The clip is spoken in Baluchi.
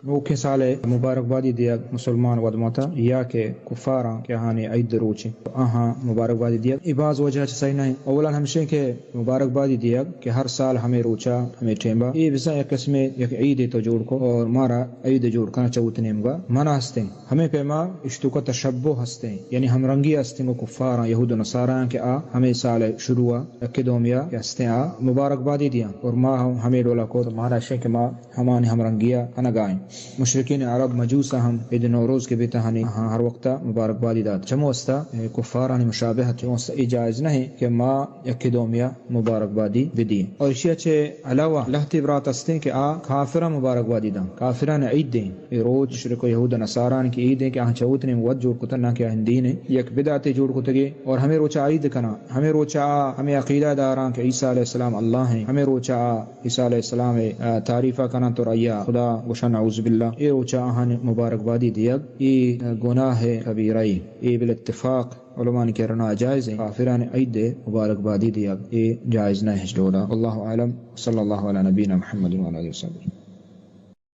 نوکیں سال ءِ مبارکبادی دیگ مسلمان ودمتا یا کہ کفاراں کہ آہانی عید روچ ایں، آہاں مبارکبادی دیگ، اے باز وجہ چہ صحیح نہ ایں۔ اولاً ہمشیں کہ مبارکبادی دیگ کہ ہر سال ہمے روچا، ہمے ٹیمبا، اے بزاں یک قسمے یک عیدے تو جوڑ کو اور مارا عید جوڑ کنگ چہ وت نیمگا منع ہستیں۔ ہمے پیما اشتوکا تشبہ ہستیں، یعنی ہمرنگی ہستیں گوں کفاراں، یہود و نصاراں کہ آ ہمے سال ءِ شروع ءَ یکے دومیا کہ ہستیں آ مبارکبادی دیاں اور ما ہم ہمے ڈولا کو، تو مارا شیں کہ ما ہمانی ہمرنگیا کنگا ایں۔ مشرکین عرب مجوس ہم عید نوروز کہ بیتا ہنی، آہاں ہر وقتا مبارکبادی دات۔ چمو استا، اے، کفارانی مشابہت، چمو استا اے جائز نہ ایں کہ ما یکے دومیا مبارکبادی بدی۔ اور اشیا چہ علاوہ لہتے برات ہستیں کہ آ کافراں مبارکبادی داں، کافران عید دیں۔ اے روچ مشرک و یہود و نصاران کہ عید ایں کہ آہاں چہ وت نیم وت جوڑ کتا، نہ کہ آہن دین ایں۔ یک بدعتے جوڑ کتگے اور ہمے روچا عید کناں، ہمے روچا آ ہمے عقیدہ داراں کہ عیسیٰ علیہ السلام اللہ ایں، ہمے روچا آ عیسیٰ علیہ السلام ءِ، آ، تعریفا کناں تو آئیا خدا گوشاں، نعوذ باللہ۔ اے روچا آہان مبارکبادی دیگ، اے، آ، گناہ کبیرہ ایں۔ اے بالاتفاق علماء کرا ناجائز ایں۔ کافران عید مبارکبادی دیگ، اے جائز نہ ایں ہچ ڈولا۔ واللہ اعلم۔ صلی اللہ علی نبینا محمد وعلی آلہ وصحبہ۔